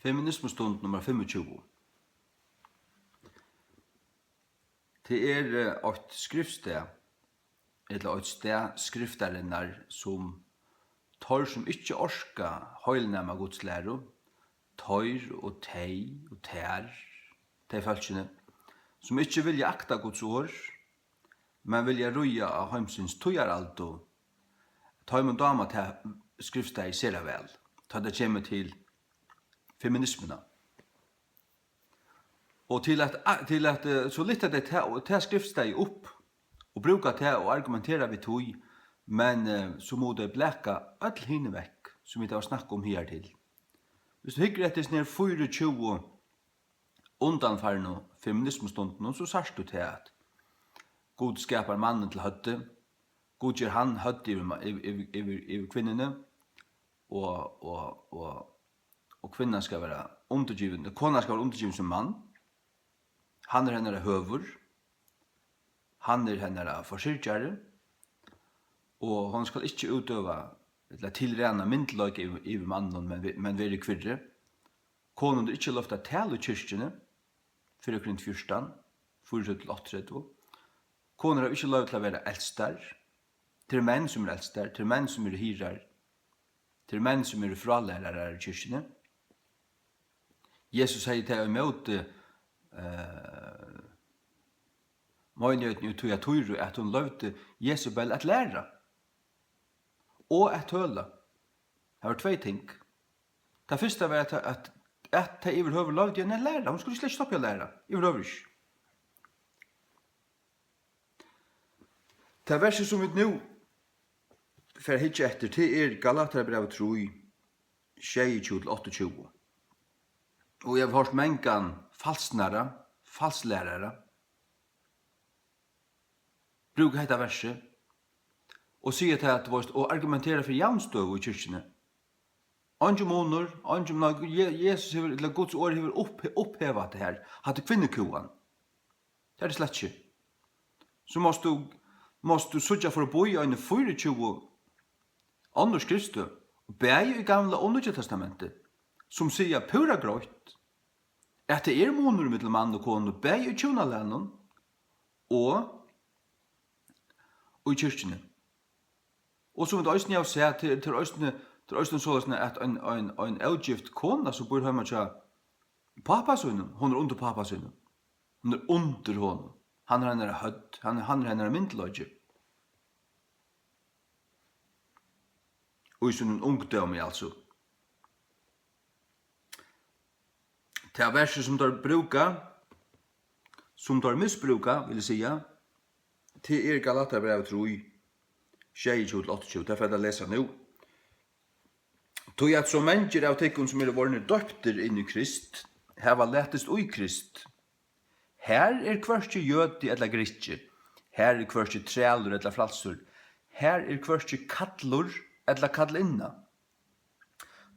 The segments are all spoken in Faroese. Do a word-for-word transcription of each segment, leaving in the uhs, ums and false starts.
Feminismustund nummar fimmogtjúgu. Tað er, eh, eitt skriftstað, ella eitt stað skriftarinnar, sum teir, sum ikki orka heilnæma Guds læru, teir og tey og tær, tey fólkini, sum ikki vilja akta Guds orð, men vilja ríða á heimsins tíðaraldu, teimum dámar tað skriftstaðið sera væl, tá tað kemur til feminismuna. Og til at, til at, eh, so lyfta tey tað, tað skriftstaðið upp og brúka tað og argumentera við tí, men, eh, so mugu tey blaka øll hini vekk, sum vit hava snakkað um higartil. Viss tú hyggur eftir hesum her fýraogtjúgu undanfarnu feminismustundunum, so sært tú tað, at Gud skapar mannin til høvdið, Gud ger hann høvdið yvir ma-, yvir, yvir, yvir, yvir kvinnuni, og, og, og, og kvinnan skal vera undirgivin, konan skal vera undirgivin sín mann. Hann er hennara høvur, hann er hennara forsyrgjari, og hon skal ikki útøva ella tilræna myndugleika yvir, yvir manninum, men ve-, men vera í kvirri. Konum er ikki loyvt at tala í kirkjuni, fyrra Korint fjúrtan, fýraogtretivu til áttaogtretivu. Konur hava ikki loyvi til at vera eldstar. Tað eru menn, sum eru eldstar, tað eru menn, sum eru hirðar, tað eru menn, sum eru frálærarar í kirkjuni. Jesus hevði tað ímóti, eh, meinigheitini í Týatýru, at hon loyvdi Jesebel at læra og at tøla. Tað var tvey ting. Tað fyrsta var, at, at, at tað yvirhøvur loyvdi henni at læra. Hon skuldi slett ikki sleppa at læra, yvirhøvur ikki. Tað versið, sum vit nú fara at hyggja eftir, tað er Galatarabrævið trý, sjeyogtjúgu til áttaogtjúgu. Og eg havi hoyrt mangan falsnara, falslærara, brúka hetta versið og siga tað, at, tú veist, og argumentera fyri javnstøðu í kirkjuni. Eingin munur, eingin, ná, Je-, Jesus hevur, ella Guds orð hevur upp-, upphævað hatta her. Hatta er kvinnukúgan. Tað er tað slett ikki. So mást tú, mást tú síggja forbí eini fýraogtjúgu onnur skriftstøð, bæði í Gamla og Nýggja Testamenti, sum siga púra greitt, at tað er munur millum mann og konu, bæði í hjúnalagnum og í kirkjuni. Og sum vit eisini hava sæð, til, til eisini, til eisini soleiðis, at ein, ein, ein ógift kona, sum býr heima hjá pápa sínum, hon er undir pápa sínum. Hon er undir honum. Hann er hennara høvd, hann, hann er hennara myndugleiki. Og í sínum ungdómi, altso. Tað versið, sum teir brúka, sum teir misbrúka, vil eg siga, tað er Galatarabrævið trý, sjeyogtjúgu til áttaogtjúgu. Tað fari eg at lesa nú. Tí at so mangir av tykkum, sum eru vorðnir doyptir inn í Krist, hava latist í Krist. Her er hvørki jødi ella grikki, her er hvørki trælur ella frælsur, her er hvørki kallur ella kallinna.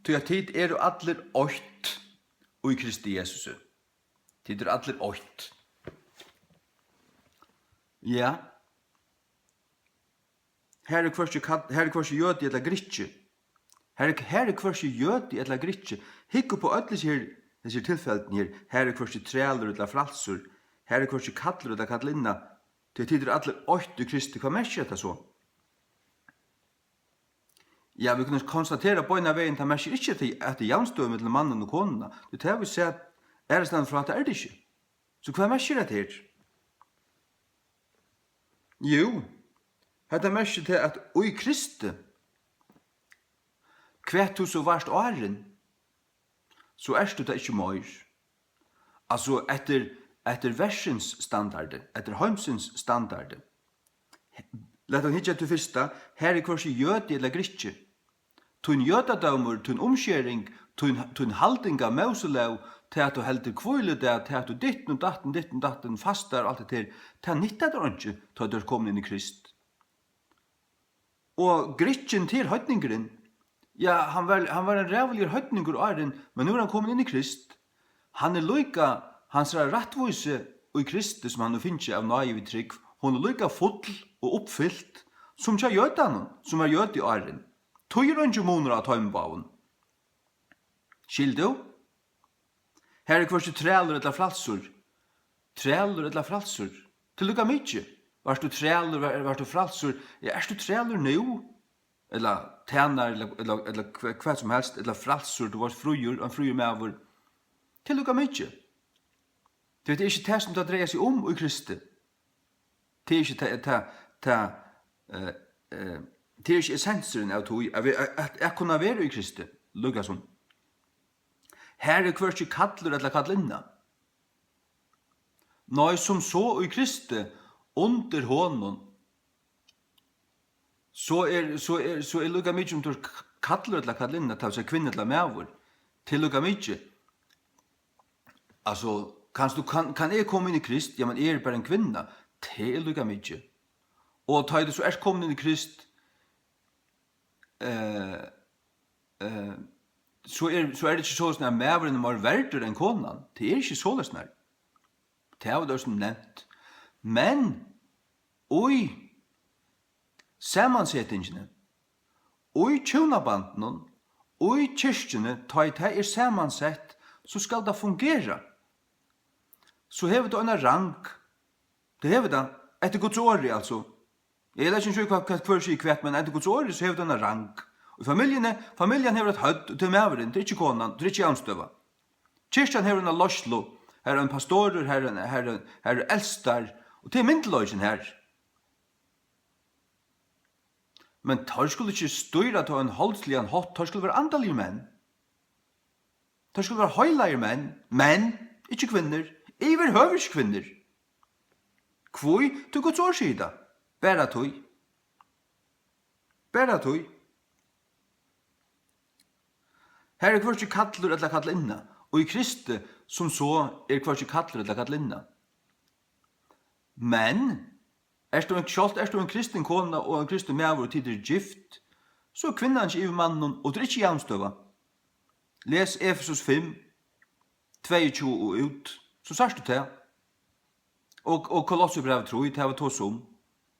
Tí at tit eru allir eitt í Kristi Jesusi. Tit eru allir eitt. Ja. Her er hvørki kall-, her er hvørki jødi ella grikki. Her er, her er hvørki jødi ella grikki. Hygg upp á øll hesi her, hesi her tilfellini her. Her er hvørki trælur ella frælsur. Her er hvørki kallur ella kallinna. Tí tit eru allir eitt í Kristi. Hvat merkir hetta so? Ja, vit kunnu konstatera beinan vegin, tað merkir ikki, at tað, at tað er javnstøða millum mannin og konuna. Tí tað, vit sæð aðrastaðni frá, tað er tað ikki. So hvat merkir hetta her? Jú, hetta merkir tað, at í Kristi, hvat tú so vart áðrenn, so ert tú tað ikki meir. Altso, eftir, eftir verðsins standardi, eftir heimsins standardi. Lat okkum hyggja til fyrsta, her er hvørki jødi ella grikki. Tín jødadómur, tín umskering, tín, tín halding av Móselóg, tað at tú heldur hvíludag, tað at tú ditten og datten, ditten og datten, fastar og alt hetta her, tað nyttar tær einki, tá tú ert komin inn í Krist. Og grikkin, tað er heidningurin. Ja, hann var, hann var ein ræðuligur heidningur áðrenn, men nú er hann komin inn í Krist. Hann er líka, hansara rættvísi í Kristi, sum hann hevur fingið av náði við trúgv, hon er líka full og uppfylt sum hjá jødanum, sum var jødi áðrenn. Tí er eingin munur á teimum báðum. Skilur tú? Har er hvørki trælur ella frælsur. Trælur ella frælsur. Tað er líka mikið. Vart tú trælur, var, vart tú frælsur? Ja, ert tú trælur nú? Ella tænari, ella, ella, ella hva-, hvat sum helst, ella frælsur, tú vart fríur, ein fríur maður. Tað er líka mikið. Tað er ikki tað, sum tað dreiar seg um í Kristi. Tað er ikki tað, tað, tað, eh, eh, tað er ikki essensurin av tí, at, vi- at, at kunna vera í Kristi, líka sum. Har er hvørki kallur ella kallinna. Nei, sum so í Kristi, undir honum, so er, so er, so er líka mikið, um tú ert k-, kallur ella kallinna, tað vil siga kvinna ella maður, tað er líka mikið. Altso, kanst tú, kann, kann eg koma inn í Krist? Jamen, eg eri bara ein kvinna. Tað er líka mikið. Og tá ið tú so ert komin inn í Krist, eh, eh, so er, so er tað ikki soleiðis, at maðurin er meir verdur enn konan. Tað er ikki soleiðis, nei. Tað hava vit eisini nevnt. Men í samansetingini, í hjúnabandinum, í kirkjuni, tá ið tað er samansett, so skal tað fungera. So hevur tað eina rang. Tað hevur tað. Eftir Guds orði, altso. Eg leggi ikki í, hvat, hvat hvør sigur hvat, men eftir Guds orði, so hevur tað eina rang. Og í familjuni, familjan hevur eitt høvd, og tað er maðurin, tað er ikki konan, tað er ikki javnstøða. Kirkjan hevur eina leiðslu, har er ein pastorur, har er ein, har er, har er eldstar, og tað er myndugleikin har. Men teir skulu ikki stýra tað á ein holdsligan hátt, teir skulu vera andaligir menn. Teir skulu vera heilagir menn, menn, ikki kvinnur, yvirhøvur ikki kvinnur. Hví? Tí Guds orð sigur tað. Bara tí. Bara tí. Har er hvørki kallur ella kallinna, og í Kristi sum so er hvørki kallur ella kallinna. Men ert tú ein, sjálvt ert tú ein kristin kona og ein kristin maður, og tit eru gift, so er kvinnan ikki yvir manninum, og tað er ikki javnstøða. Les Efesus fimm, tveyogtjúgu og út, so sært tú tað. Og, og Kolossebræv trý, tað var tosað um.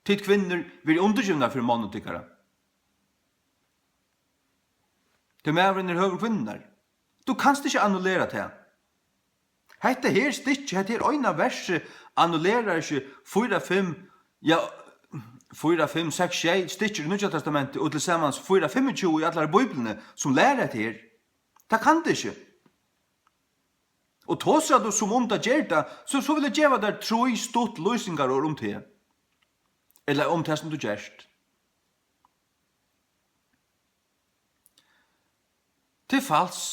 Tit kvinnur, verið undirgivnar fyri monnum tykkara. Tí maðurin er høvur kvinnunnar. Tú kanst ikki annullera tað. Hetta her stykki, hetta her eina versi annullerar ikki fýra, fimm, ja, fýra, fimm, seks, sjey stykkir í Nýggja Testamenti og til samans fýra, fimmogtjúgu í allari Bíbliuni, sum læra hetta her. Tað kann tað ikki. Og tosar tú sum um tað ger tað, so, so vil eg geva tær trý stutt lýsingarorð um teg, ella um tað sum tú gert. Tað er fals,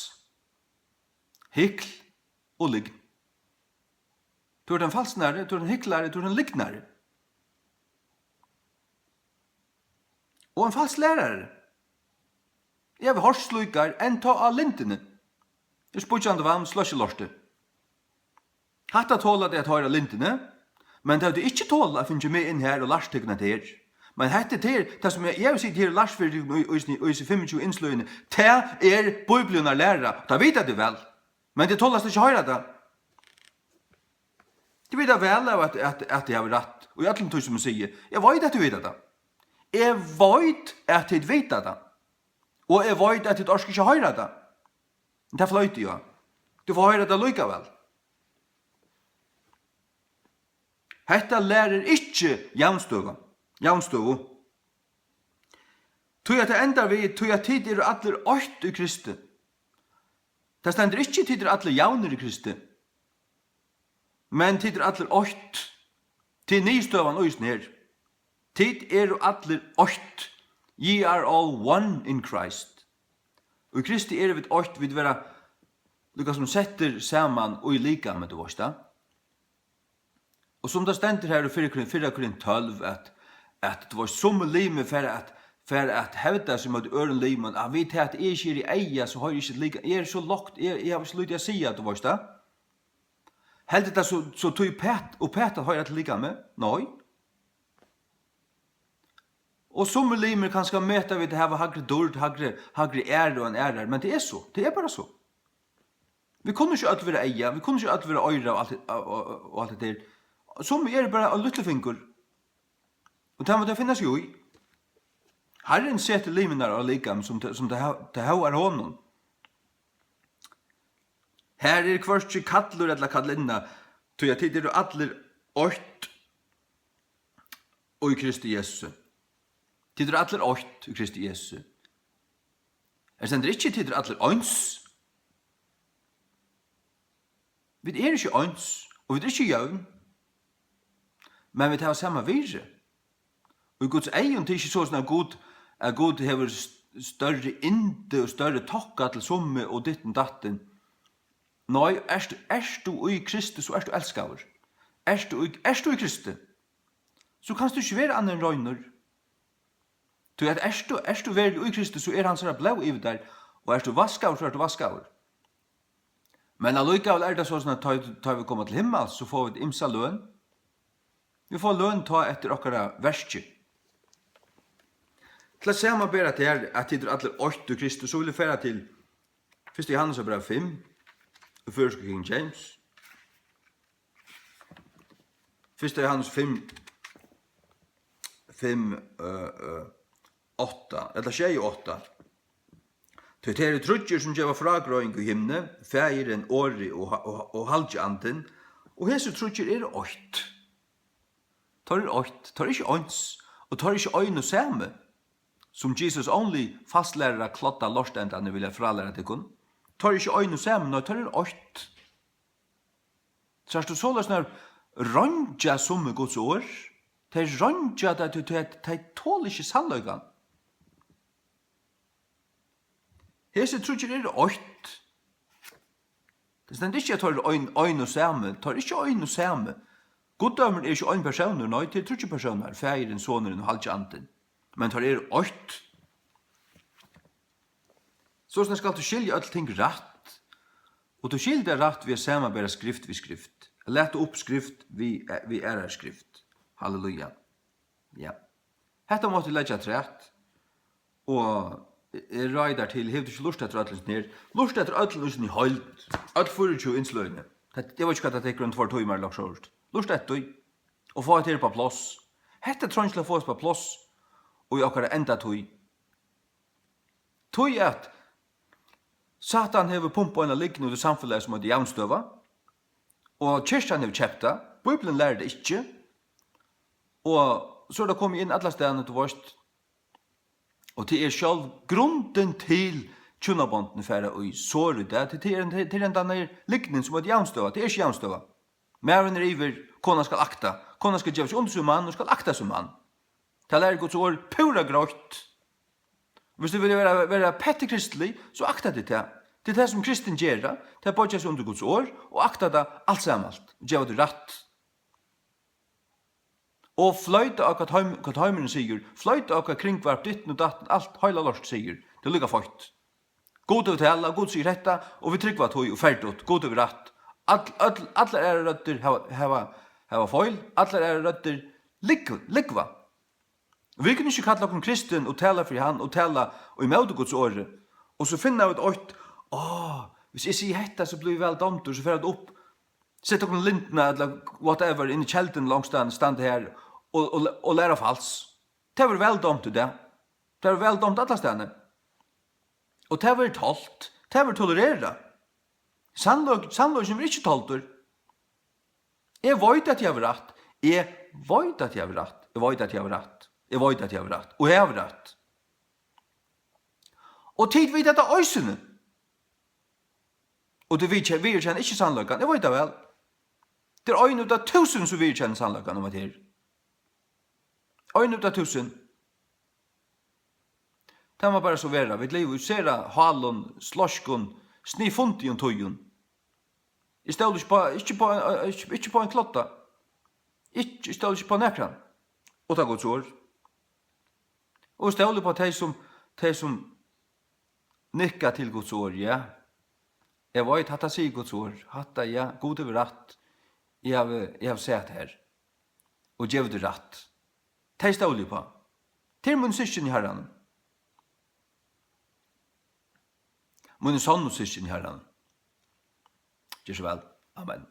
hykl og lygn. Tú ert ein falsnari, tú ert ein hyklari, tú ert ein lygnari. Og ein falsklærari. Eg havi hoyrt slíkar, enntá á Lindini. Er spýggjandi vatn, sløkkilorti. Hatta tola tey at hoyra á Lindini, men tey høvdu ikki tolað at fingið meg inn har og lært tykkum hetta her. Men hetta er tað, tað sum eg, eg havi sitið her og lært fyri tykkum í, í, í, í hesi fimmogtjúgu innsløgini, tað er Bíbliunnar læra, og tað vita tey væl. Men tey tola slett ikki hoyra tað. Tit vita væl av at, at, at eg havi rætt í øllum tí, sum eg sigi. Eg veit, at tit vita tað. Eg veit, at tit vita tað. Og eg veit, at tit orka ikki hoyra tað. Men tað floyti eg á. Tú fært hoyra tað líkavæl. Hetta lærir ikki javnstøðu. Javnstøðu. Tí at tað endar við, tí at tit eru allir eitt í Kristi. Tað stendur ikki, tit eru allir javnir í Kristi. Men tit eru allir eitt. Tað er niðurstøðan í hesum her. Tit eru allir eitt. Ye are all one in Christ. Og í Kristi eru vit eitt, vit verða líka sum settir saman í likami, tú veist tað. Og sum tað stendur her í fyrra Korin-, fyrra Korint tólv, at, at, tú veist, summi limir fara at, fara at hevda seg móti øðrum limum, at vit, at eg ikki eri eyga, so hoyri eg ikki líka, eg eri so lágt, eg, eg havi ikki lítið at siga, tú veist tað. Heldur tað so, so tí uppat, uppat at hoyra til likamið? Nei. Og summi limir kanska meta vit at hava hægri dýrd, hægri, hægri æru enn aðrar, men tað er so, tað er bara so. Vit kunnu ikki øll vera eyga, vit kunnu ikki øll vera oyra og alt, og, og, og alt hetta her. Summi eru bara ein lítlifingur. Og tað má tað finna seg í. Harrin setir limirnar á likam, sum tað, sum tað hó-, tað hóvar honum. Her er hvørki kallur ella kallinna, tí at tit eru allir eitt í Kristi Jesusi. Tit eru allir eitt í Kristi Jesusi. Her stendur ikki, tit eru allir eins. Vit eru ikki eins, og vit eru ikki jøvn. Men vit hava sama virði. Og í Guds eygum, tað er ikki soleiðis, at Gud, at Gud hevur st-, størri yndi og størri tokka til summi og dittin dattin. Nei, ert, ert tú í Kristi, so ert tú elskaður. Ert tú í, ert tú í Kristi, so kanst tú ikki vera annað enn reinur. Tí at ert tú, ert tú veruliga í Kristi, so er hansara blóð yvir tær, og ert tú vaskaður, so ert tú vaskaður. Men allíkavæl er tað soleiðis, at tá, tá vit koma til himmals, so fáa vit ymsa løn. Vit fáa løn tá eftir okkara verki. Til at samanbera tað her, at tit eru allir eitt í Kristi, so vil eg fara til fyrsta Jóhannesar bræv fimm, í føroysku King James. Fyrsta Jóhannes fimm, fimm, øh, øh, átta, ella sjey og átta. Tí tað eru tríggir, sum geva frágreiðing í himni, Faðirin, Orðið og, og, og Halgi Andin, og hesir tríggir eru eitt. Teir eru eitt, teir eru ikki eins, og teir eru ikki ein og sami, sum Jesus Only fastlærarar klodda lortendarnir vilja frálæra tykkum. Teir eru ikki ein og sami, nei, teir eru eitt. Sært tú soleiðis, nær reingja summi Guds orð? Tey reingja tað, tí tey, tey tola ikki sannleikan. Hesir tríggir eru eitt. Tað stendur ikki, at teir eru ein, ein og sami. Teir eru ikki ein og sami. Guddómurin er ikki ein persónur, nei, tað eru tríggir persónar, Faðirin, Sonurin og Halgi Andin. Men teir eru eitt. Soleiðis skalt tú skilja øll ting rætt, og tú skilur tað rætt við at samanbera skrift við skrift, at lata upp skrift við, við aðrari skrift. Halleluja. Ja. Hetta mátti leggja afturat, og eg ráði tær til, hevur tú ikki lurtað eftir øllum sum er, lurta eftir øllum í síni heild, øll fýraogtjúgu innsløgini. Tað, eg veit ikki, hvat tað tekur, um tveir tímar ella okkurt sovorðið. Lurta eftir tí, og fá hetta her upp á pláss. Hetta treingir til at fáast upp á pláss í okkara endatíð. Tí at Satan hevur pumpað eina lygn út í samfelagið, sum eitur javnstøða, og kirkjan hevur keypt tað. Bíblian lærir tað ikki. Og so er tað komið inn allastaðni, tú veist. Og tað er sjálv grundin til, hjúnabondini fara í sor í dag. Tað, tað er, tað er hendan her lygnin, sum eitur javnstøða. Tað er ikki javnstøða. Maðurin er yvir, konan skal akta. Konan skal geva seg undir sín mann og skal akta sín mann. Tað lærir Guds orð púra greitt. Viss tú vil vera, vera pettikristelig, so akta teg tað. Tað er tað, sum kristin gera. Tað boyggja seg undir Guds orð og akta tað alt samalt. Geva teg rætt. Og floyta á, hvat heim-, hvat heimurin sigur. Floyta á, hvat Kringvarp, ditten og datten, alt heila lortið sigur. Tað er líka feitt. Gud hevur talað, Gud sigur hetta, og vit trúgva tí og ferdigt. Gud hevur rætt. All, øll, allar aðrar røddir hava, hava, hava feil, allar aðrar røddir lúgv-, lúgva. Vit kunnu ikki kalla okkum kristin og tala fyri hann og tala ímóti Guds orði. Og so finna vit eitt, áh, viss eg sigi hetta, so blívi eg væl dámdur, so fara vit upp, seta okkum lindina ella whatever inn í tjaldin langt staðni, standa har og, og, og læra fals. Tað verður væl dámt í dag. Tað verður væl dámt allastaðni. Og tað verður tolt. Tað verður tolererað. Sannleik-, sannleikin verður ikki toldur. Eg veit, at eg havi rætt. Eg veit, at eg havi rætt. Eg veit, at eg havi rætt. Eg veit, at eg havi rætt. Og eg havi rætt. Og tit vita tað eisini. Og tit viðke-, viðurkenna ikki sannleikan. Eg veit tað væl. Tað er ein út av túsund, sum viðurkennir sannleikan um at her. Ein út av túsund. Tað má bara so vera. Vit liva í sera hálum, sleiskum, sniðfundigum tíðum. Eg stóli ikki upp á, ikki upp á, ikki, ikki upp á ein klodda. Ikki, eg stóli ikki upp á nakran. Uttan Guds orð. Og eg stóli upp á tey sum, tey sum nikka til Guds orð, ja. Eg veit, hatta sigur Guds orð. Hatta, ja, Gud hevur rætt. Eg havi, eg havi sæð her. Og gevið tær rætt. Tey stóli eg upp á. Tað eru míni systkin í Harranum. Míni sonnu systkin í Harranum. Ger so væl. Amen.